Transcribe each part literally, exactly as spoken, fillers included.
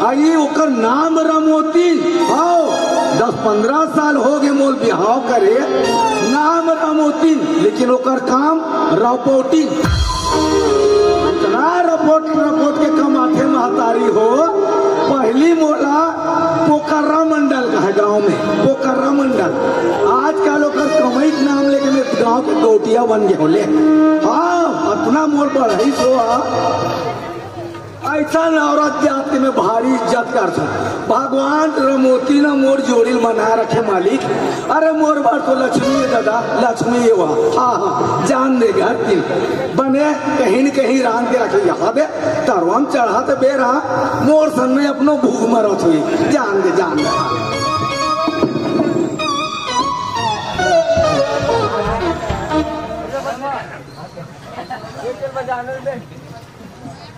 भाई, ओकर नाम रमोतिन। हाँ, दस पंद्रह साल हो गे मोर बिहाव करे, नाम रमोतिन, लेकिन ओकर काम रपोटिन। इतना रपोट रपोट के कमाथे महतारी हो। पहली मोला पोकर्रा मंडल कहे गांव में, पोकर्रा मंडल। आजकल ओकर कमाई के नाम लेके मैं गांव के गौटिया बन गए होले। हाँ, अतना मोर बढ़ाई सो। हाँ, ऐसा औरत जात के मैं भारी इज्जत करथों। भगवान रमोतिन मोर जोड़ी ल बना रखे मालिक। अरे मोर बर तो लक्ष्मी हे दादा, लक्ष्मी हे वह। हाँ, हाँ, जान दे घर की। बने कहीं न कहीं रांध के रखे। यहाँ दे, तरवा म चढ़ात बेरा मोर संग में अपनो भूख मरत हुई। जान दे, जान दे।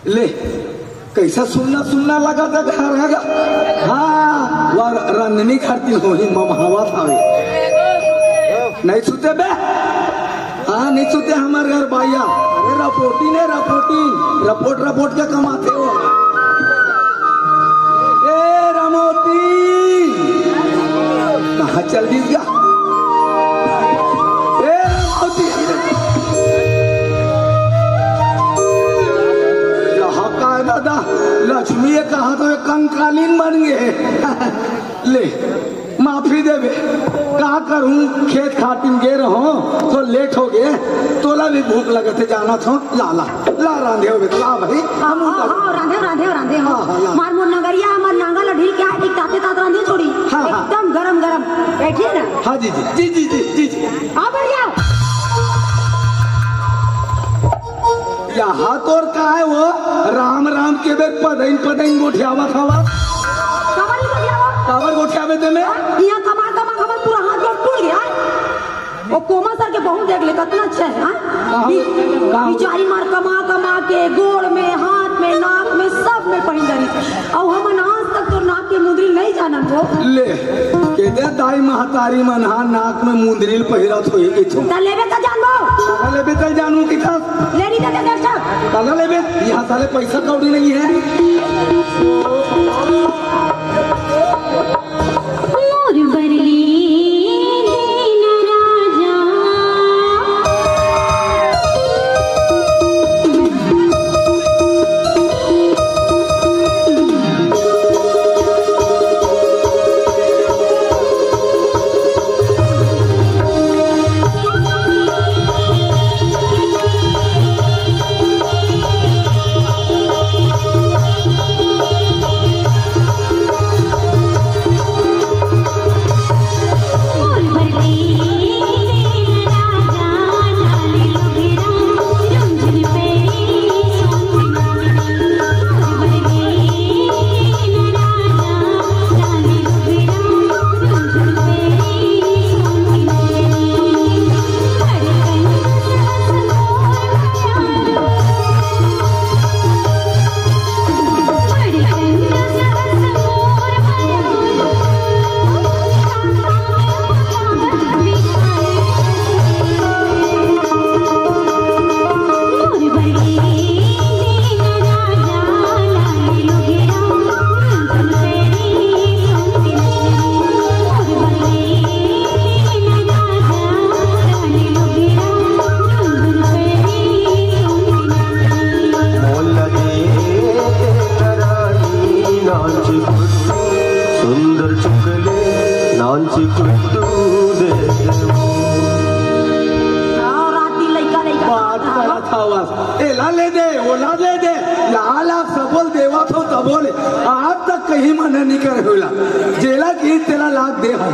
ले, कैसा सुन्ना सुन्ना लगा था घर, घर। हाँ, वह रंधनी करती होही, ममहावत हवे। नहीं सुते बे? हाँ, नहीं सुते हमर घर बाइया। अरे रपोटी ने रपोटी, रपोट रपोट के कमाथे हो। ए रमोती, कहाँ चल दिस गा? ए रमोती, यहाँ का दादा, लक्ष्मी ये कहा तो कंकालीन बन गए। ले, माफी देबे, का करूं, खेत खाटिन गे रहो तो लेट हो गए। तोला भी भूख लगत हे, जाना थो, ला, ला, ला रांधे होबे, ला भाई, हम हाँ, उतार हाँ, रांधे, रांधे, रांधे हो। हाँ, हाँ, ला। मार मोर नगरिया, मार नांगल ढील के आए, एक ताते तात रांधे छोड़ी। हाँ, हाँ। एकदम गरम गरम, बैठिए ना। हाँ जी, जी, जी, जी, जी, जी। आओ, बैठ जाओ। यहाँ तोर का है वो? राम राम के बेर पदइन पदइन गोठियावत हवा। काबर नहीं गोठियावत? काबर गोठियावे ते में? यहाँ कमा कमा हमर पूरा हाथ गोड़ टूट गया है। वो कोमा सर के बहू देख ले, कितना अच्छा है, हाँ? कहाँ? बी-, कहाँ? बेचारी मार कमा कमा के गोड़ में, हाथ में, नाक में, सब में पहिन रही। अउ हमन आज तक तो नाक के मुंदरी नहीं जानन वो। ले, के दे दाई महतारी मन हा नाक में मुंदरी ल पहिरत होही कहिथों। त लेबे त जानबो। त लेबे त जानू कहिथस। ले नहीं देते दर्शक। त लेबे, यहाँ साले पैसा कौड़ी नहीं है। मोर बर ले देना राजा। सुंदर चुकले नाच कुट्टू दे। रात दिन लइका, लइका। बात करत हवस। एला ले दे, ओला ले दे। लाल आप सबोल देवत हो तबोले। आज तक कहीं मना नहीं करे होला। जेला की तेला लाग दे हो।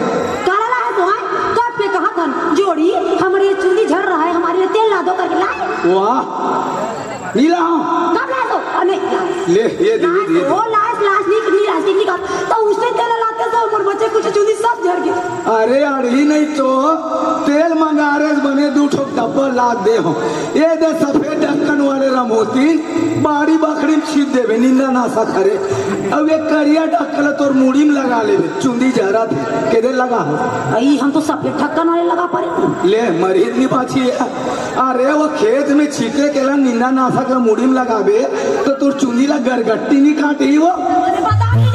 काला ला है तो, हाँ? कब के कहा था, जोड़ी, हमारी ये चुंदी झड़ रहा है, हमारे लिए तेल ला दो करके लाए। वाह। नीला, हाँ। कब लाए तो? अ, नहीं। ले, ये दे, ये दे, ये दे। लास, वो लास, लास, नहीं, नहीं, लास, नहीं, नहीं, तो उसने तेल लाते तो मोर बच्चे कुछ चुंदी सब झड़ गए। अरे, अड़ही नहीं तो तेल मंगारे बने दू ठो डब्बा लाग दे हो। ये दे सफेद ढक्कन वाले रमोती, बाड़ी बखरी में छीट देबे, निंदा नासा करे। अब ये करिया ढक्कन तोर मुड़ी में लगा लेबे, चुंदी झरा थे, के दे लगा हो। अई, हम तो सफेद ढक्कन वाले लगा पड़े। ले, मरीज नहीं बाची है। अरे, वो खेत में छीटे के ला निंदा नाशक ला मुड़ी में लगाबे, तो तोर चुंदी ला गरगट्टी नहीं काटही वो। अरे, बता नहीं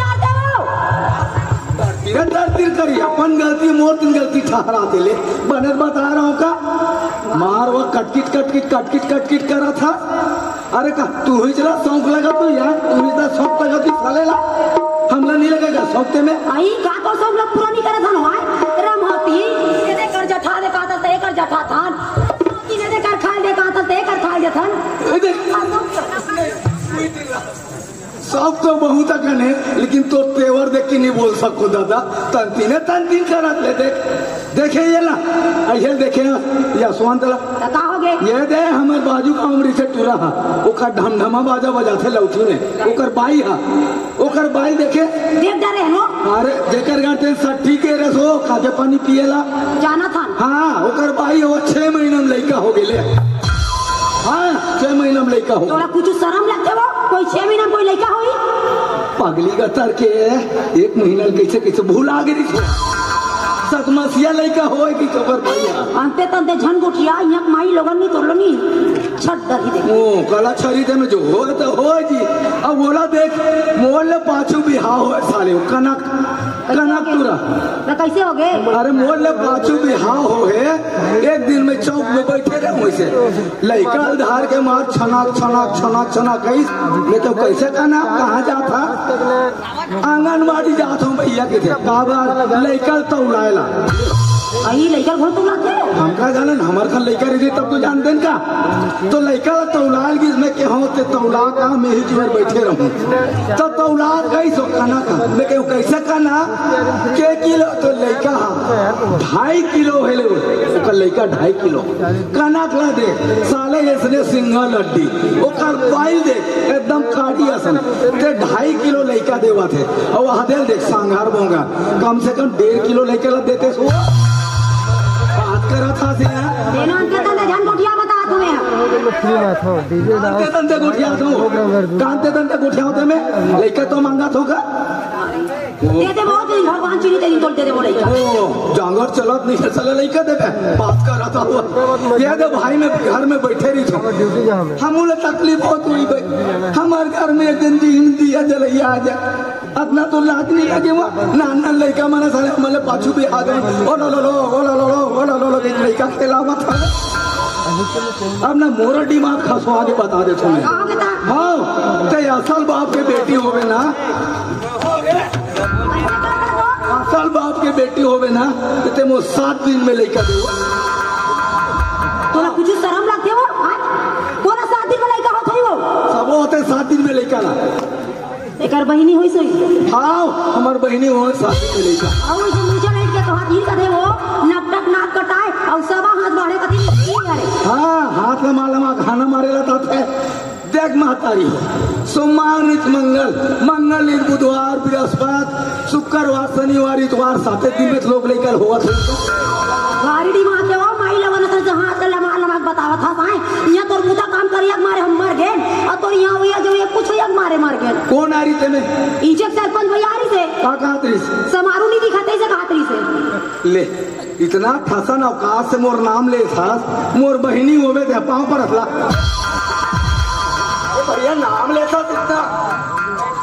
ये दर तिर करी, अपन गलती, मोर दिन गलती ठहरा दे ले। बने बता रहा हूँ का? मार वो कटकिट, कटकिट, कटकिट, कटकिट करा था। अरे का, तू ही जरा शौक लगा तू यार, तू ही जरा शौक लगा तू साले ला। हमला नहीं लगेगा शौक ते में। आई का तो सब लोग पूरा नहीं करत हन, हाय। रमती, ये दे कर जठा दे, का दे कर जठा थान। ये दे कर खा दे, का दे कर खा दे थान। ये देख। सब तो बहुत अकन हे, लेकिन तो तेवर देख के नहीं बोल सको दादा। तंतीने तंतीन करत ले देख, देखे ये ला, अइहे देखे ना, यशवंत ला। त का हो गे? ये दे हमर बाजू का उमरी से टूरा हा, ओकर ढमढमा बाजा बजाथे लौठी में, ओकर बाई हा, ओकर बाई देखे। देख डरे हनो। अरे जेकर गांठे सट्ठी के रस हो, खाके पानी पिएला। जाना था। हाँ, ओकर बाई हो छह महीना में लइका हो गेले। हाँ, छह महीना में लइका हो। तोला कुछ शर्म लगथे वो? कोई छह महीना में कोई लइका होई? पगली गतर के, एक महीना में कैसे कैसे भूला गे रहिस। सतमसिया लइका होए कि खबर भैया। अंते तंते झन गोठिया, यहाँ माई लोगन नहीं तोड़लो नहीं। छत डर ही दे। ओ, कला छरी दे में जो होए तो होए जी। अब बोला देख, मोर ले पाछू बिहाव होए साले, कनक, कनक टूरा। तो कैसे हो गए? अरे मोर ले पाछू बिहाव हो हे, एक दिन में चौक में बैठे रहे वैसे। लइका उधार के मार छनाक, छनाक, छनाक, छनाक कही, मैं तो कैसे कहना, कहाँ जात हा? आंगनबाड़ी जात हूँ भैया के थे। काबर? लइका तौलाएला। अही लइका घर तौलाथे? हमका जाने न, हमर घर लइका रहिथे तब तो जानते न का। तो लइका तौलाल गिस, मैं के हों ते तौला का, मैं ही जुवर बैठे रहूं। तो तौला कैसे कहना का? मैं कहूं कैसे कहना? के किलो तो लइका हा, ढाई किलो हे ले, ओकर लइका ढाई किलो। कनक ला दे, साले ऐसने सिंगल हड्डी, ओकर बाइल दे, एकदम काड़ी असन। ते ढाई किलो लइका देवत हे, अउ वहाँ देल देख सांघार बोंगा, कम से कम डेढ़ किलो लइका ला देते सो। बात करत हा से, हाँ? तेनो अंते तंते झन गोठिया बता तुम्हें। कान ते तंते गोठिया दो। कान ते तंते गोठिया होते में, लइका तो मांगा थो का? दे दे, बहुत दिन भगवान चीनी तेरी तोड़ दे दे वो लइका। ओ, जांगर चलत नहीं है, चला लइका दे दे। बात कर रहा था वो। ये दे भाई, मैं घर में बैठे रही थी। हम बोले तकलीफ बहुत हुई भाई। हमारे घर में एक दिन दिन दिया जलैया आ जाए। अपना तो लाज नहीं लगे वो। नान नान लइका मने साले हमले पाछू भी आ गए। ओ लो लो लो, ओ लो लो लो, ओ लो लो लो, एक लइका खेला हुआ था। अब ना मोर दिमाग खसवा के बता दे तुम्हें। कहाँ के था? हाँ, ते असल बाप के बेटी होवे ना। असल बाप के बेटी होवे ना, तो ते मोर सात दिन में लइका देवो। तोला कुछ शर्म लगथे वो? हाँ? कोन सात दिन में लइका होत होई वो? सब होते सात दिन में लइका ला। एकर बहिनी होई सोई? हाँ, हमर बहिनी होवे सात दिन में लइका। अउ जो मुझे लइट के तो हाथ ही कथे वो, नकटक नाक कटाए, अउ सबा हाथ बाढ़े कथी नहीं करे। हाँ, हाथ लमा लमा खाना मारे ला तात है। देख महतारी हो, सोमवार नित मंगल, मंगल नित बुधवार, बृहस्पति, शुक्रवार, शनिवार, इतवार, साते दिन में लोग लइका होवत हे। भारी दिमाग के हो, माई लगन असन जहाँ से लमा लमा बतावत हा, भाई, यहाँ तोर मुता काम करिया के मारे हम मर गए, और तोर यहाँ हुआ जो ये कुछ हुआ के मारे मर गए। कोन आ रही ते में? इंजेक्शन सरपंच भैया आ रही से। का कहत रही? समारू नहीं दिखाते से कहत रही से। ले। इतना ठसन अवकाश से मोर नाम लेथस, मोर बहिनी होवे ते पाँव परत ला। ए भैया, नाम लेथस इतना।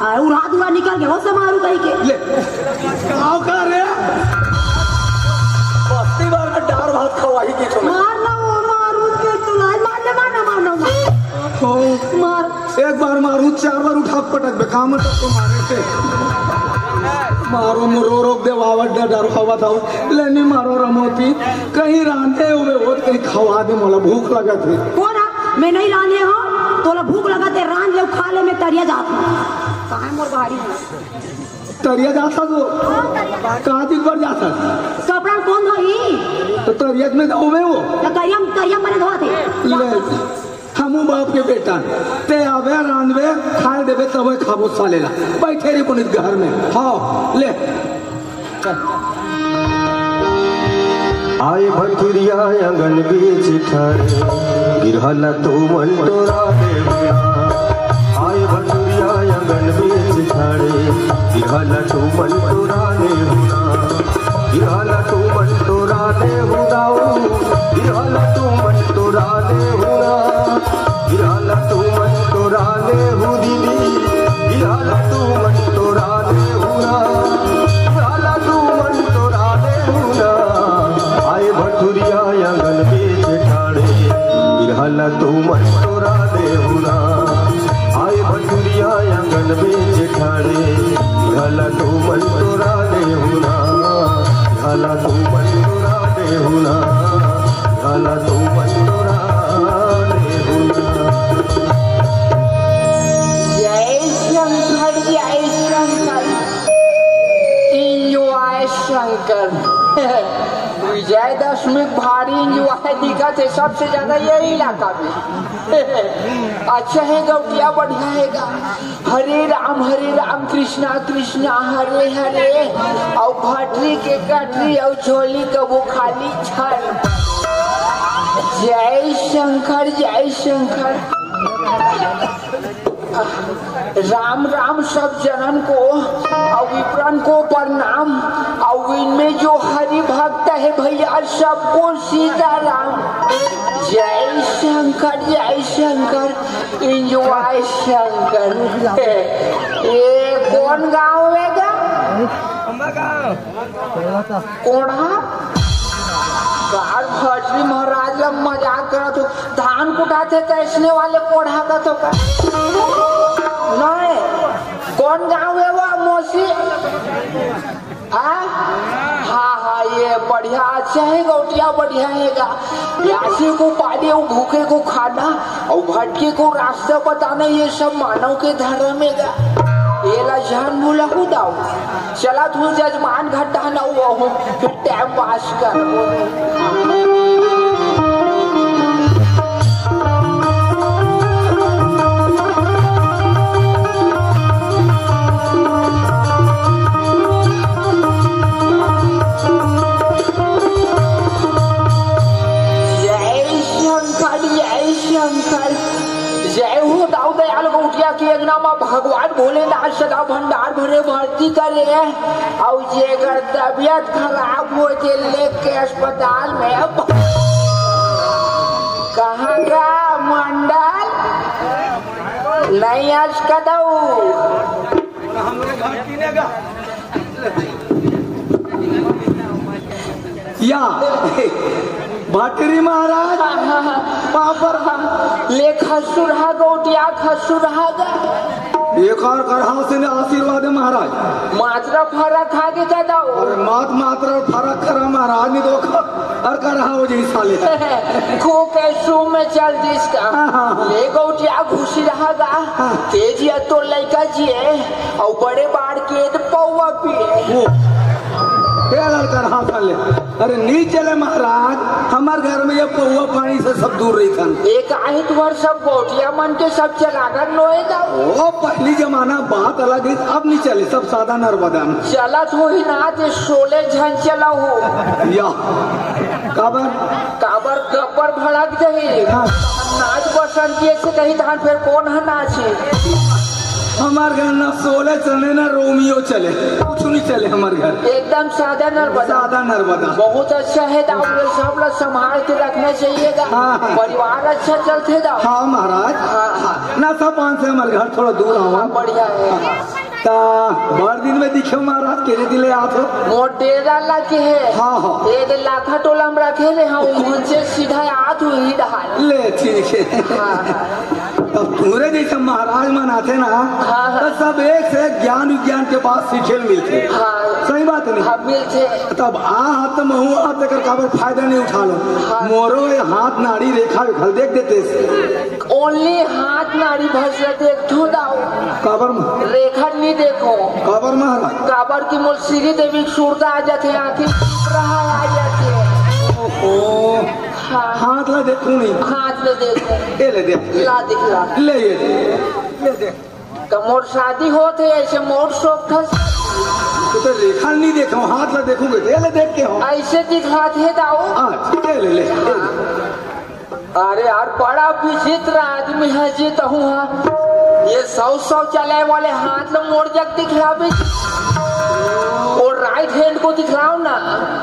अरे, उड़ा दुआ निकल गए, वो समारू कहीं के। ले, गाँव का रे? बस्ती भर में डार भात खवाही की तुम्हें। मार ना वो, मारू के तुलाय, मार ले, मार ना, मार ना, मार। हो। मार। एक बार मारू, चार बार उठा के पटक बे, काम तो मारे थे। मारो मोरो रोक दे, वावत डर, डर हवा था। ले नहीं मारो रमोती, कहीं रांधे हुए हो तो कहीं खवा दे, मोला भूख लगत हे। कोन हा? मैं नहीं रांधे हो, तोला भूख लगत हे, रांध ले, खा ले, मैं तरिया जात हूँ। कहाँ मोर भारी है? तरिया जात हा तो? हाँ, तरिया। कहाँ दिन भर जात हा? कपड़ा कोन धोई? तो तरिया में तो होवे वो। तो तरिया, तरिया मने धोते। ले। हमू बाप के बेटा, ते आबे, रांधबे, खाए देबे, तबे खाबो साले ला। बैठे रही पुनित घर में। हाँ, ले। आए भटुरिया आंगन बीच ठाड़े, बिरहला तू मन टोरा दे बुला। आए भटुरिया आंगन बीच ठाड़े, बिरहला तू मन टोरा दे बुला। बिरहला तू मन टोरा दे बुलाऊ, बिरहला तू मन टोरा दे बुला। बिरहला तू मन टोरा दे हु दीदी, बिरहला तू मन टोरा दे हु ना। बिरहला तू घला तुमन टोरा देहू ना, आय भटुरिया आंगन में जेठारे। घला तुमन टोरा देहू ना, घला तुमन टोरा देहू ना, घला तुमन टोरा देहू ना। जय शंकर, जय शंकर, enjoy शंकर। विजयदशमी भारी enjoy दिखत हे सबसे ज्यादा यही इलाका में। अच्छा हे गौटिया, बढ़िया हे गा। हरे राम हरे राम, कृष्णा कृष्णा हरे हरे, अउ भटरी के कटरी अउ झोली कबो खाली छल। जय शंकर, जय शंकर। राम राम सब जनन को, अउ विप्रन को प्रणाम, अउ इनमें जो हरि भक्त हे भैया, सबको सीताराम। जय शंकर, जय शंकर, enjoy शंकर। ये कोन गाँव हे गा? कोढ़ा? काल भटरी महाराज ला मजाक करत हो, धान कुटाथे त अइसने वाले कोढ़ा कथो का? नहीं, कोन गाँव हे वो मौसी? हाँ? हाँ, हाँ, ये बढ़िया, अच्छा हे गौटिया, बढ़िया हे गा। प्यासे को पानी अउ भूखे को खाना अउ भटके को रास्ता बताना, ये सब मानव के धर्म हे गा। एला झन भूलहू दाऊ। चलत हूँ जजमान घर टहना हुआ हूँ, फिर time pass कर। जय शंकर, जय शंकर। जय हो दाऊ दयाल गौटिया के अंगना मा भगवान भोलेनाथ सदा भंडार भरे भरती करे। अउ जेकर तबियत खराब हो, जे लेके अस्पताल में अब कहाँ का मंडल नहीं आज कदऊ। या भटरी महाराज, पापर। ले खसुरहा गौटिया, खसुरहा गा। एकर करहा से ने आशीर्वाद हे महाराज। मात्रा फरक खा के का दाऊ? अरे मात मात्रा फरक करा महाराज, नहीं तो अउ करहा हो जाही साले। खो के सू में चल दिस का। हाँ, हाँ, हाँ। ले गौटिया घुसी रहा गा। हाँ। तेजिया तो लइका जिए, अउ बड़े बाढ़ के त पौवा पिए। वो, हे लड़का रहा साले। अरे नहीं चले महाराज, हमर घर में ये पौवा पानी से सब दूर रहिथन। एक आहित भर सब गौटिया मन के सब चलागन नोए दा। ओ, पहली जमाना बात अलग हे, अब नहीं चले, सब सादा नर्मदा में। चलत होही ना ते सोले झन चला हो। या, काबर? काबर गब्बर भड़क जाही। हाँ। नाच बसंती ऐसे कही धान, फिर कोन ह नाची? हमार घर ना सोले चले ना रोमियो चले, कुछ नहीं चले हमार घर। एकदम सादा नर्मदा। सादा नर्मदा। बहुत अच्छा हे, तो आप लोग सब लोग संभाल के रखना चाहिएगा। हाँ, हाँ। परिवार अच्छा चलथे दा। हाँ महाराज। हाँ, हाँ। ना सब पान से हमार घर थोड़ा दूर आवा। हाँ, बढ़िया हे। ता बड़ दिन में दिखे महाराज, केने दिले आत हो? मोर डेरा लगे हे। हाँ, हाँ। ये दे लाखा टोला में रखे ले, हाँ, उनसे सीधा आत हो ही डहार। ले, ठीक हे। हाँ, हाँ। तब पूरे जैसे महाराज मन आथे ना, हाँ, हाँ। तो सब एक से एक ज्ञान विज्ञान के बात सीखे ल मिलथे। हाँ। सही बात नहीं? हाँ, मिलथे। तब आ हाथ तो महू हाथ, तेकर काबर फायदा नहीं उठा लो? हाँ। मोरो ये हाथ नाड़ी रेखा विखल देख देते। Only हाथ नाड़ी भर से देखथो दाऊ। काबर म-? रेखा नहीं देखो। काबर महाराज? काबर कि मोर श्रीदेवी के सुरता आ जाथे, आँखी रहा आ जाथे। ओहो। हाँ। हाथ ला देखो नहीं। हाथ ला देखो। ये ले देख। ला दिखला। ले ये। ले देख। त मोर शादी होत हे, ऐसे मोर शौक था। तो, तो रेखा नहीं देखो, हाथ ला देखोगे, ये ले देख के हो। ऐसे दिखलात हे दाऊ। हाँ, ये ले, ले, ले। अरे यार, बड़ा विचित्र आदमी हे जी तहूँ हा। ये सौ सौ चलाए वाले हाथ ल मोर जग दिखलाबे। और right hand को दिखलाओ ना।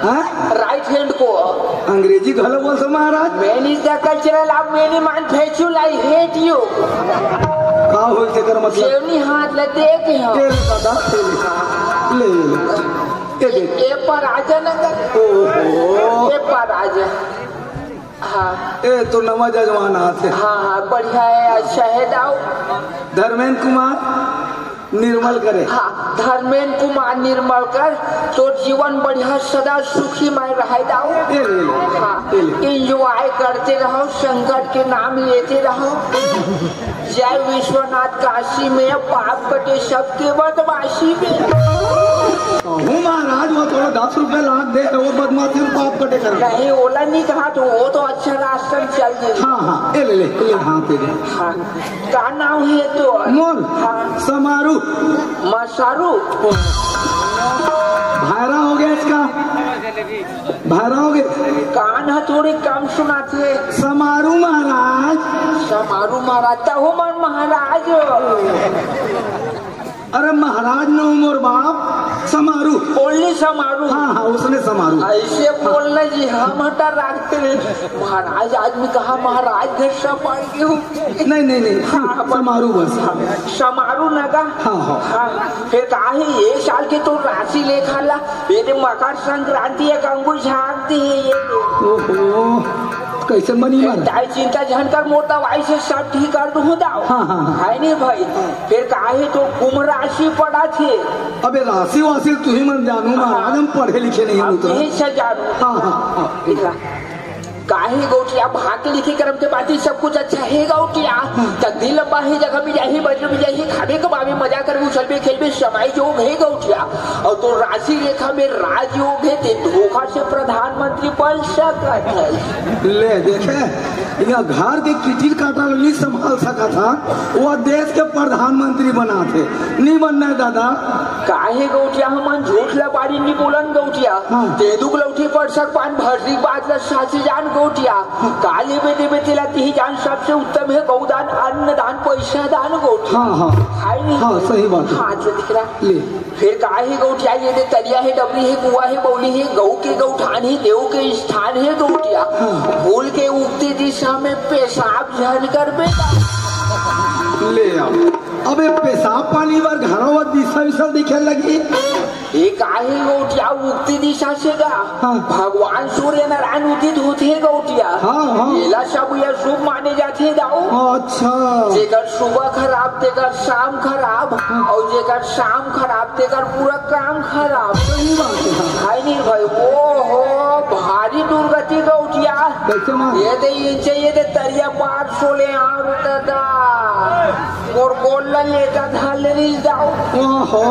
हाँ? Right hand को। अंग्रेजी घलो बोलथो महाराज। Many the cultural of many man factual, I hate you। का होल तेकर मतलब? सेवनी हाथ ल देख हो। तेरे दादा, तेरे। ले, ले, ले। ये देख। ये पर आ जा ना कर। ओहो। ये पर आ जा। हाँ। ए, तो नवा जजमान आत हे। हाँ, हाँ, बढ़िया हे, अच्छा हे दाऊ। धर्मेंद्र कुमार निर्मल करे। हाँ, धर्मेंद्र कुमार निर्मल कर, तोर जीवन बढ़िया, सदा सुखी मैं रहे दाऊ। ए ले, ले। हाँ, ए ले। Enjoy करते रहो, शंकर के नाम लेते रहो। जय विश्वनाथ काशी में, पाप कटे सबके बदमाशी में। कहूँ महाराज, वो थोड़ा दस रुपए लाख दे, वो बदमाशी में पाप कटे कर। नहीं, ओला नहीं कहा तो, वो तो अच्छा रास्ता में चल दे। हाँ, हाँ, ए ले, ले, ले, हाँ, तेरे। हाँ, का नाम हे तो? मोर? हाँ। समारू। मसारू? भायरा हो गया इसका। भायरा हो गया। कान ह थोड़ी कम सुनाथे। समारू महाराज। समारू महाराज, तहू मन महाराज। अरे महाराज न हो मोर बाप, समारू। Only समारू। हाँ, हाँ, उसने समारू। ऐसे बोलना जी, हम हटा रखते हैं। महाराज आदमी कहाँ महाराज घर सब आएंगे हो? नहीं, नहीं, नहीं, हाँ, हाँ, समारू बस। हाँ, समारू नगा। हाँ, हाँ। हाँ, फिर काहे ये साल के तो राशि लेखा ला, ये दे मकर संक्रांति एक अंगुल झाँक दी है ये। ओहो, कैसे मनी मारा? ताई चिंता झन कर, मोर दवाई से सब ठीक कर दूँ दाऊ। हाँ, हाँ, हाँ। है नहीं भाई, फिर काहे तो कुंभ राशि पड़ा थे। अबे राशि वाशि तू ही मन जानू महाराज, हम पढ़े लिखे नहीं हम हम तो। यही से जानू। हाँ, हाँ, हाँ। काहे गौटिया, भाग के लिखे करम के बात ही सब कुछ अच्छा है गौटिया। तकदीर लंबा है, जगह भी जाही, बजर भी जाही, खाबे कमाबे, मजा करबे, उछलबे, खेलबे, समय जोग है गौटिया। और तो राशि रेखा में राजयोग है, ते धोखा से प्रधानमंत्री बन सकत है। ले देखे, यहाँ घर के किटिल काटा नहीं संभाल सका था, वो देश के प्रधानमंत्री बना थे, नहीं बनना है दादा। काहे गौटिया, हमन झूठ ला बारी नहीं बोलन गौटिया। हाँ। ते दुख लौठी पर सर पान भर्री बात ला साची जान गौटिया। काली बेटी बेटी ला तिही जान सबसे उत्तम है गौदान, अन्न दान, पैसा दान गौटिया। हाँ, हाँ। खाई नहीं हाँ, गौटिया। सही बात है। हाँ, जे दिख रहा। ले। फिर काहे गौटिया, ये दे तरिया है, डबरी है, कुआ है, बौली है, गौ के गौठान है, देव के स्थान है गौटिया। हाँ। भूल के उगती दिशा में पेशाब झन कर बेटा। ले आओ। अबे पेशाब पानी बर घरवा दिशा विशा दिखे लगी। ये काहे गौटिया उगती दिशा से गा? हाँ। भगवान सूर्य नारायण उदित होथे गौटिया। हाँ, हाँ। एला सब ये शुभ माने जाथे दाऊ। अच्छा। जेकर सुबह खराब, तेकर शाम खराब, हाँ। और जेकर शाम खराब, तेकर पूरा काम खराब। सही बात है। है नहीं भाई, ओ हो, भारी दुर्गति गौटिया। कैसे मार? ये दे इंचे, ये दे तरिया पार सोले आर दादा। मोर गोल ला लेटा धान ले रही जाओ। ओहो,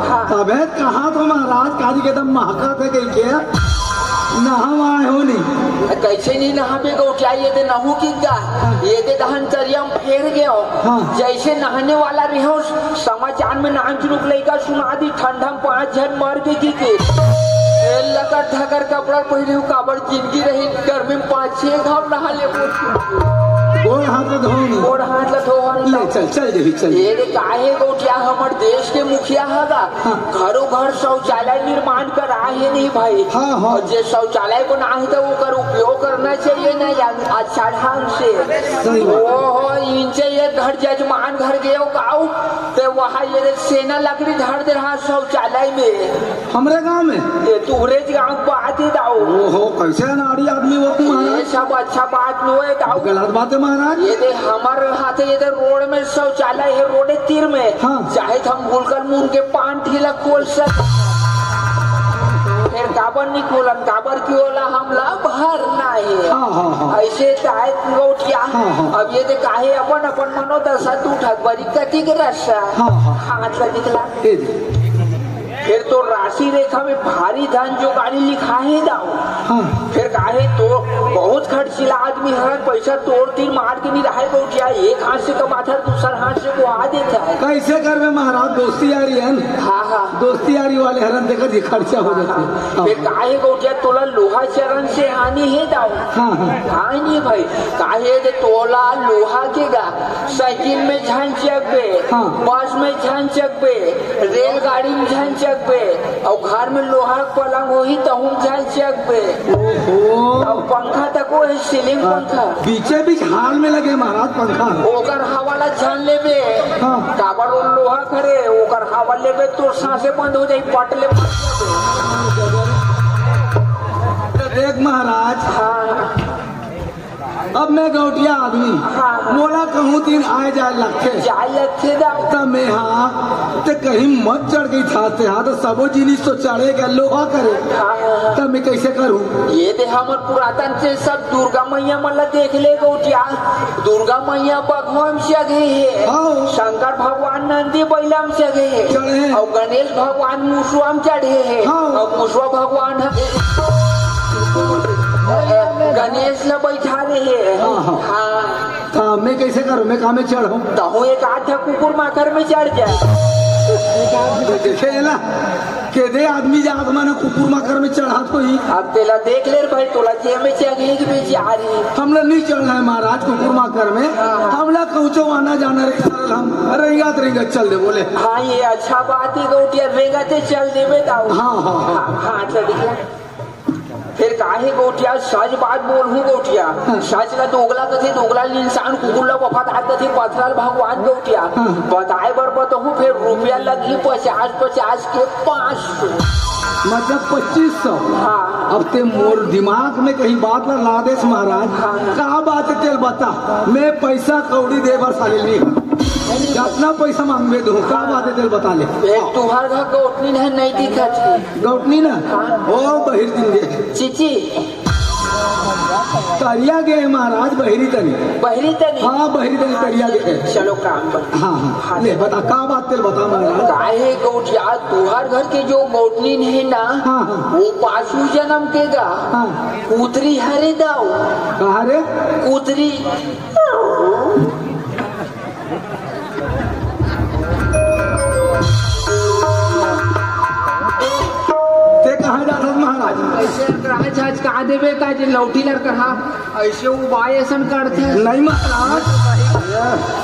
हाँ। तबे कहा तो महाराज काली के दम महका थे कह के नहावा हो नहीं। कैसे नहीं नहाबे गौटिया, ये दे नहू की गा, ये दे दहन चरिया में फेर गयो। हाँ। जैसे नहाने वाला रहो, समाचार में नान चुनुक लइका सुना दी, ठंडा में पांच झन मर गए की के। तेल लकर धकर कपड़ा पहने हो, काबर जिंदगी रही, गर्मी में पांच छह घाव नहा ले बोल। गोड़ हाथ ला धोनी। गोड़ हाथ ला धोवन ले, ला। चल, चल देवी, चल। ये रे काहे गौटिया, हमर देश के मुखिया हगा। हाँ। घरों घर शौचालय निर्माण करा है नहीं भाई। हाँ, हाँ। और जे शौचालय बनाए तो ओकर उपयोग करना चाहिए ना यार, अच्छा ढंग से। सही बात। ओहो, इनसे ये घर जजमान घर गयो गाँव, ते वहाँ ये रे सेना लकड़ी धर दे रहा शौचालय में। हमरे गांव में? ये तुहरे गांव बात ही दाऊ। ओहो, कैसे अनाड़ी आदमी वो तू महाराज? ये सब अच्छा बात नो है दाऊ। गलत बात है महाराज। ये दे हमर हाथे, ये दे रोड में शौचालय है, रोड तीर में। हाँ। चाहे तो हम गुलकर मुंह के पान ठेला खोल सक। फिर काबर नहीं खोलन, काबर क्यों ला हमला भरना है। हाँ, हाँ, हाँ। ऐसे ताय गौटिया। हाँ, हाँ। अब ये दे काहे अपन, अपन मनोदशा तू ठगबरी कति के रसा। हाँ, हाँ। हाथ ला दिखला। ए दे। फिर तो राशि रेखा में भारी धन जोगाड़ी लिखा है दाऊ। हाँ। फिर काहे तो बहुत खर्चीला आदमी है, पैसा तोड़ तीर मार के नहीं रहे गौटिया, एक हाथ से कमाथर दूसर हाथ से बुआ देता है। कैसे करबे महाराज, दोस्ती यारी है ना? हाँ, हाँ। दोस्ती यारी वाले हरन देखा जी खर्चा हो जाता है। हाँ। फिर काहे गौटिया तोला लोहा चरण से हानि है दाऊ। हाँ, हाँ। हानि भाई, काहे दे तोला लोहा के गा, साइकिल में झन चकबे, हाँ। बस में झन चकबे, रेलगाड़ी में झन चकबे, और घर में लोहा के पलंग होही तहू में झन चकबे। ओहो। अब पंखा तक वो है, ceiling हाँ। पंखा। बीचे बीच हाल में लगे महाराज पंखा। ओकर हवा ला झन लेबे। हाँ। काबर वो लोहा करे, ओकर हवा लेबे तो सांसे बंद हो जाई, पट ले। तो देख महाराज। हाँ। मैं गौटिया आदमी, हाँ। मोला कहूँ दिन आए जाए लगथे। जाए लगथे दाऊ। त मैं हा, ते कहीं मत चढ़ गई था, ते हा तो सबो जिनिस तो चढ़े के लोहा करे। हाँ, हाँ, हाँ। त मैं कैसे करूँ? ये दे हमर पुरातन से सब दुर्गा मैया मन ला देख ले गौटिया। दुर्गा मैया बघवा म जगे हे। हाँ। शंकर भगवान नंदी बैला म जगे हे। चढ़े हे। अउ गणेश भगवान मुसवा म चढ़े हे। हाँ। अउ मुसवा भगवान ह गणेश ला बैठा रहे हे। हाँ, हाँ। हाँ। त मैं कैसे करूँ? मैं का में चढ़ूँ? तहूँ एक आध कुकुर माकर में चढ़ जा। देखे हे ना, के दे आदमी जात मन कुकुर माकर में चढ़ात होही। अब तेला देख ले रे भाई, तोला जे में चढ़े के बेचारी। हमला नहीं चढ़ना है महाराज कुकुर माकर में। हाँ, हाँ। हमला कहूँ आना जाना रे सरल, हम रेंगत रेंगत चल दे बोले। हाँ, ये अच्छा बात है गौटिया, रेंगते चल देबे दाऊ। हाँ, हाँ, हाँ। हाँ, हाँ, चल दिया। फिर काहे गौटिया, सच बात बोलहूँ गौटिया। हाँ। सच ला दोगला कथे, दोगला इंसान कुकुर ला वफादार कथे, पथरा ल भगवान गौटिया। हाँ। बताए बर बतहूँ, फिर रुपया लगही पचास, पचास के पाँच सौ। मतलब पच्चीस सौ। हाँ। अब ते मोर दिमाग में कहीं बात ला ला देस महाराज। हाँ। का बात है तेल बता, मैं पैसा कौड़ी दे बर साले नहीं। जितना पैसा मांगबे दो, का बात है तेल बता ले। एक तुहर घर गौटनी नहीं, नहीं दिखत। गौटनी ना? हाँ। ओ बहिर दिन गे। चीची। तरिया गे महाराज, बहिरी तनी। बहिरी तनी? हाँ, बहिरी तनी तरिया गे। चलो काम बन। हाँ, हाँ। हाँ। ले बता, का बात तेल बता महाराज। काहे गौटिया, तुहर घर के जो गौटनी नहीं ना, हाँ, हाँ। वो पाछू जन्म के गा। हाँ। कुतरी हरे दाऊ। कहा रे? कुतरी। ते कहाँ जात हस महाराज? ऐसे लड़का है, आज कहाँ देवे का जे लौठी लड़का, हाँ, ऐसे उबाय ऐसन करथे। नहीं महाराज,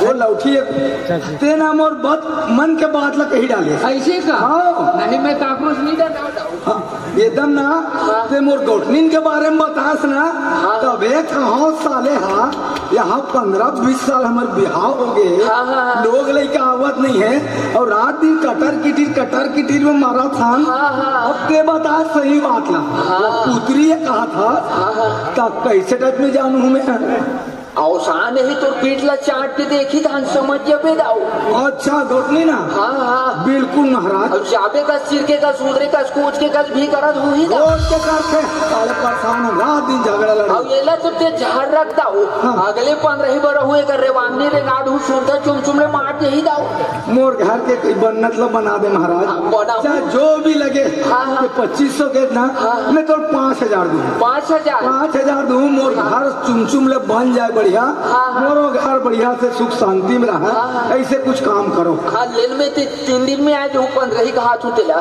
वो लौठी एक, ते ना मोर बात, मन के बात ला कही डाले। ऐसे का? हाँ। नहीं, मैं काकरो से नहीं डराता हूँ। हाँ। एकदम ना, हाँ। ते मोर गौटनिन के बारे में बतास ना, हाँ। तबे कहो साले हा, यहाँ पन्द्रह बीस साल हमर बिहाव हो गे, हाँ, हाँ, हाँ। लोग लइका आवत नहीं है, और रात दिन कटर किटिर, कटर किटिर में मारा था। हाँ, हाँ। अब ते बता सही बात ला, हाँ। वो पुतरी ये कहा था, हाँ, हाँ। तब कैसे टाइप में जानू हूँ मैं? अवसान ही तोर पीठ ला चाट के देखी धान समझ जबे दाऊ। अच्छा, गौटनी ना? हाँ, हाँ। बिल्कुल महाराज। अब जाबे का सिर के का सुधरे का कोच के का भी करत होही दाऊ। कोच के करथे, साले परेशान हो, रात दिन झगड़ा लड़े। अब येला तो ते झाड़ रख दाऊ। हाँ। अगले पन्द्रह ही बरहू एकर रेवांगनी रेंगाड़ हूँ, सुनता चुमचुम ले मार देही दाऊ। मोर घर के कोई बन्नत ला बना दे महाराज। हाँ, बना। चाहे जो भी लगे, हाँ, हाँ। ये पच्चीस सौ के ना, हाँ। मैं तो पाँच हजार दूँ। पाँच हजार? पाँच हजार दूँ, मोर हाँ। घर चुमचुम ले बन जाए बढ़िया, हाँ, हाँ। मोरो घर बढ़िया से सुख शांति में रहा, हाँ, हाँ। ऐसे कुछ काम करो। हाँ, लेन में ते तीन दिन में आ जाऊँ, पन्द्रह ही कहा तू तेला।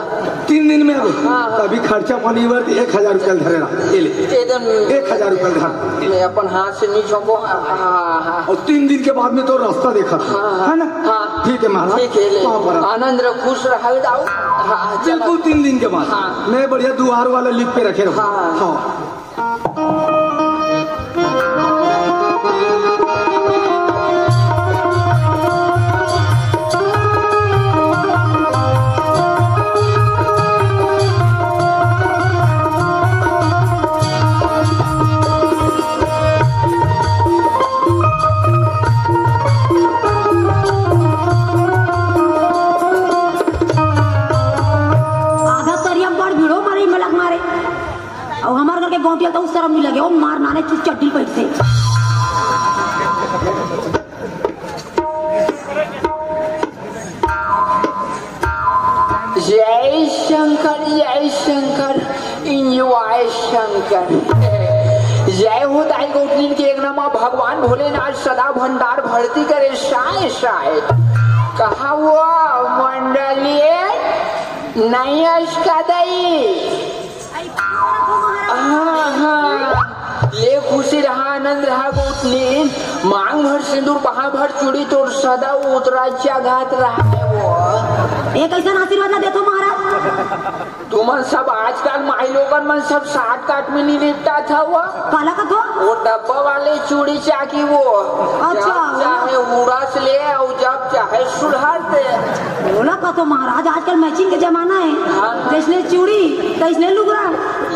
तीन दिन में अभी? हाँ, हाँ। तभी खर्चा पानी बर एक हजार रुपया धरे रहा, ये ले। एकदम। एक हजार रुपया धर। मैं अपन हाथ से नहीं छोको, हाँ, हाँ, हाँ। और तीन दिन के बाद में तो रास्ता देखा, हाँ, हाँ। है ना? हाँ। ठीक है महाराज, ठीक है, ले। पाँव पड़ा। आनंद रहो, खुश रहो, दाऊ। हाँ, हाँ, चलो। बिल्कुल तीन दिन के बाद। हाँ। मैं बढ़िया दुआर वाला लिख के रखे रहूँ। हाँ। हाँ। आधा तरिया म बड़ भिड़ो मारे, मलक मारे। अउ हमर घर के गौंटिया ल त उ शरम नइ लगे, ओ मार नाने चुप चड्डी ल पहिरथे। जय शंकर, जय शंकर, enjoy शंकर। जय हो दाई गौतमी के अंगना मा भगवान भोलेनाथ सदा भंडार भरती करे, साय साय। कहा हुआ मंडली नहीं अस का दई? हाँ, हाँ। ले खुशी रहा, आनंद रहा गौतमी। मांग भर सिंदूर, पहा भर चूड़ी, तोर सदा उतरा चघात रहा है वो। ए, कैसन आशीर्वाद ला देथो महाराज? तुमन सब आजकल माई लोगन मन सब shortcut में नहीं निपटात हव। काला कथो? वो डब्बा वाले चूड़ी चाकी वो। अच्छा, जब वो। चाहे उड़स ले अउ जब चाहे सुलहर दे। ओला कथो महाराज, आजकल matching के जमाना है। हाँ। जैसने चूड़ी, तैसने लुगरा।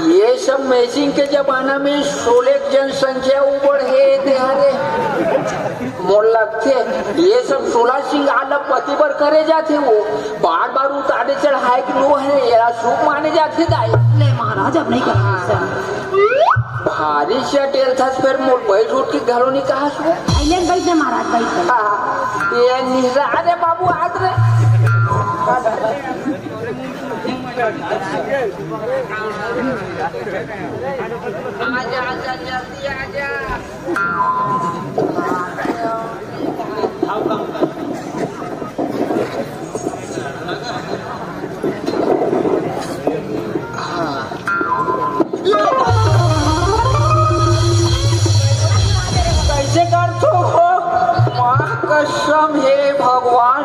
ये सब matching के जमाना में सोले के जनसंख्या उबड़ हे ते हरे। मोर लगथे ये सब सोला सिंगार ला पति बर करे जाथे। वो बार बार उतारे चढ़ाए के लो हे, एला शुभ माने जाथे दाई। ले महाराज, अब नहीं करना ऐसा। भारी चटेल थस, फेर मोर बैठ उठ के घलो नहीं कहस वो। अइले न बैठ ना महाराज, बैठ, बैठ। हाँ, ये निहरा, अरे बाबू, आत रे। आजा, आजा, जल्दी आजा। हाँ। कैसे करथो हो? माँ कसम हे भगवान,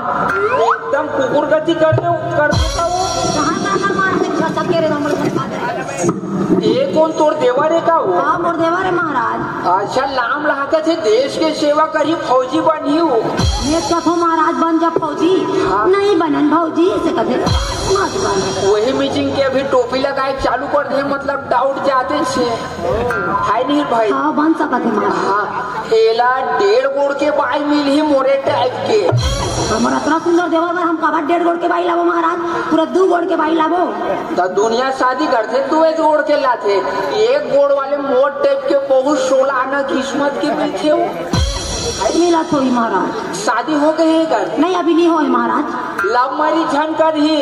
एकदम कुकुर गति कर दे, कर देता वो। कहाँ जाना मार के घर सबके रे, हमर घर खा दे। ये कोन तोर देवर हे का वो? हाँ, मोर देवर हे महाराज। अच्छा, लाम लहकत हे, देश के सेवा करही, फौजी बनही वो। ये कथो महाराज बन जा फौजी। हाँ। नहीं बनन भौजी, ऐसे कथे। मत बन। वही matching के अभी टोपी लगाए चालू कर दे, मतलब doubt जाते से। हाय नहीं भाई। हाँ, बन सकत हे महाराज। हाँ, एला डेढ़ गोड़ के बाई मिलही मोरे type के। हमर अतना सुंदर देवर बर हम काबर डेढ़ गोड़ के बाई लाबो महाराज, पूरा दू गोड़ के बाई लाबो। त दुनिया शादी करथे, दुए गोड़ के लाथे, एक गोड़ वाले मोर type के बहुत सोलाना किस्मत के मिलथे वो। मिलत होही महाराज। शादी हो गए हे कर? नहीं, अभी नहीं होए महाराज। Love marriage झन करही।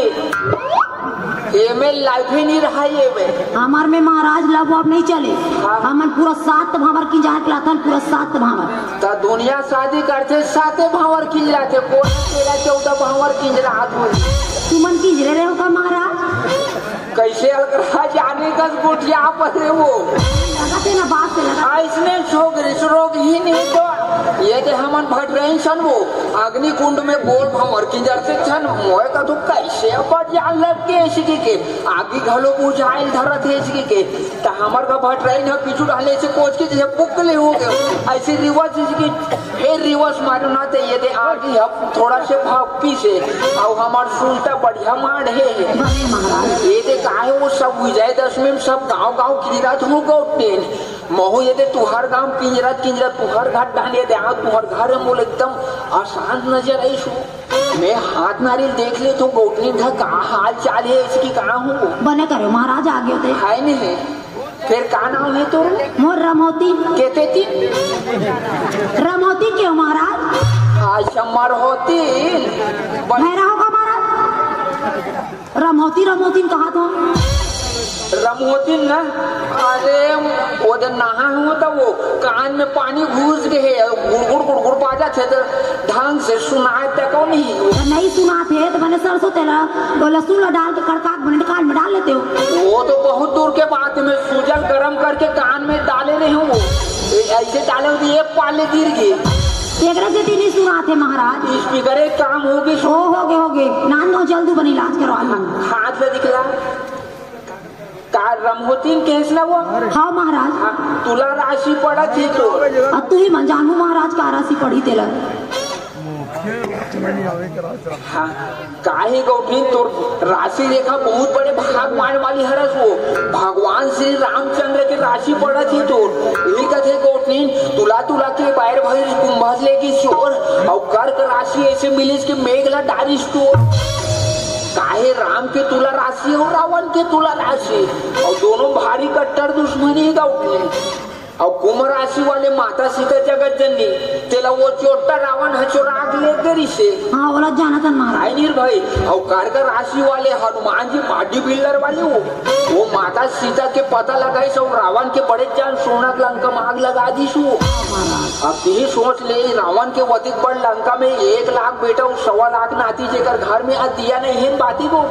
एमे life ही नहीं रहा ये में। हमर में महाराज love अब नहीं चले। हाँ। हमन पूरा सात भांवर किंजरा के लाथन, पूरा सात भांवर। त दुनिया शादी करथे, साते भांवर किंजराथे, कोन तेरह चौदह भांवर किंजरात होही। तुमन किंजरे रहे हो का महाराज? कैसे अलकरहा जाने कस गोठिया पर रे वो। लगत हे ना, बात से लगत। अइसने छोकरी से रोग ही नहीं तो। ये दे हमन भटराइन सन वो, अग्निकुंड में गोल भांवर किंजरथे झन, मोए कथों कैसे अब्बड़ जान लग गे इसकी के, आगी घलो बुझाइल धरत हे इसकी के। त हमर का भटराइन ह पीछू डाले से कोच के जैसे पुकले हो गए, ऐसे reverse इसकी, फिर reverse मारो ना, त ये दे आगी ह थोड़ा से भपकी से, अउ हमर सुलटा बढ़िया माढ़े हे। बने महाराज। ये दे काहे वो सब विजयदशमी में सब गांव गांव किंजरत हो गौटेन। महू ये दे तुहर गांव किंजरत किंजरत तुहर घर डाले दे, आ तुहर घर मोला एकदम अशांत नजर आइस हो। मैं हाथ नारियल देख लेथों, गौटनी धा का हाल चाल हे, इसकी का हो? बने करे महाराज, आगे होते। हाय नहीं है। फिर का नाम है तोर? मोर रमौती। केते ती? रमौती क्यों महाराज? अच्छा, मरहोती। बन- भैरा होगा महाराज। रमौती, रमौती कहा था। रमौती ना, अरे, वो दिन नहा हूँ तो वो कान में पानी घुस गए है, गुड़गुड़ गुड़गुड़ बाजत हे तो ढंग से सुनाय तको नहीं। त नहीं सुनात हे त बने सरसों तेल, वो लहसुन ला डाल के कड़का के बने कान में डाल लेते हो। वो तो बहुत दूर के बात है, मैं सूजल गरम करके कान में डाले रहे हूँ। ए-, ऐसे डाले होते, ये पाले गिर गए। एकरा से नहीं सुनात हे महाराज। Speaker एक काम होगी। ओ, होगे, होगे। नान नो जल्दी बनी इलाज करवा लो। हाथ ले दिखला। का रमहोतीन कहेस ना वो? हाँ महाराज। हाँ, तुला राशि पड़त हे तो। अब तू ही मन जानू महाराज का राशि पड़ी तेला। हाँ, काहे गौटलीन तोर राशि रेखा बहुत बड़े भाग माने वाली हरस वो। भगवान श्री रामचंद्र के राशि पड़त हे तोर। यही कथे गौटलीन, तुला तुला के बायर भरिस कुंभस लेगिस चोर, अउ कर्क राशि ऐसे मिलिस के मेघ ला डारिस तोर। काहे राम के तुला राशि अउ रावण के तुला राशि, अउ दोनों भारी कट्टर दुश्मनी हे गौटलीन। अउ कुंभ राशि वाले माता सीता जगत जननी, तेला वो चोट्टा रावण ह चोरा के ले गे रिसे। हाँ, ओला जानत हन महाराज। आई नीर भाई, अउ कर्क राशि वाले हनुमान जी body builder वाले वो, वो माता सीता के पता लगाइस अउ रावण के बड़े जान सोना के लंका में आग लगा दिस वो। महाराज। अब तिही सोच ले, रावण के वतिक बड़ लंका में एक लाख बेटा अउ सवा लाख नाती जेकर घर में आ दिया नहीं है बाती को।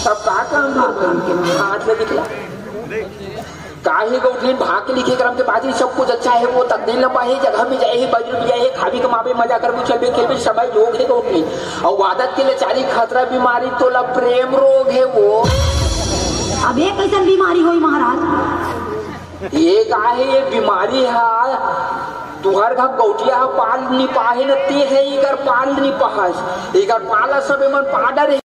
तब का काम का काम के महाराज? हाथ ले दिखला। काहे गौटलीन भाग के लिखे करम के बाजी सब कुछ अच्छा हे, वो तकदीर ल पाहे, जगह में जाए हे, बजर में जाए हे, खाबे कमाबे, मजा करबे, चलबे खेलबे, समय जोग हे गौटलीन। अउ आदत के लाचारी, खतरा, बीमारी, तोला प्रेम रोग हे वो। अब ये कैसन बीमारी होई महाराज? ये काहे ये बीमारी हा? तुहर घर गौटिया हा पाल नी पाहे न ते हे, इकर पाल नी पाहस, इकर पाला सब एमन पाडर हे।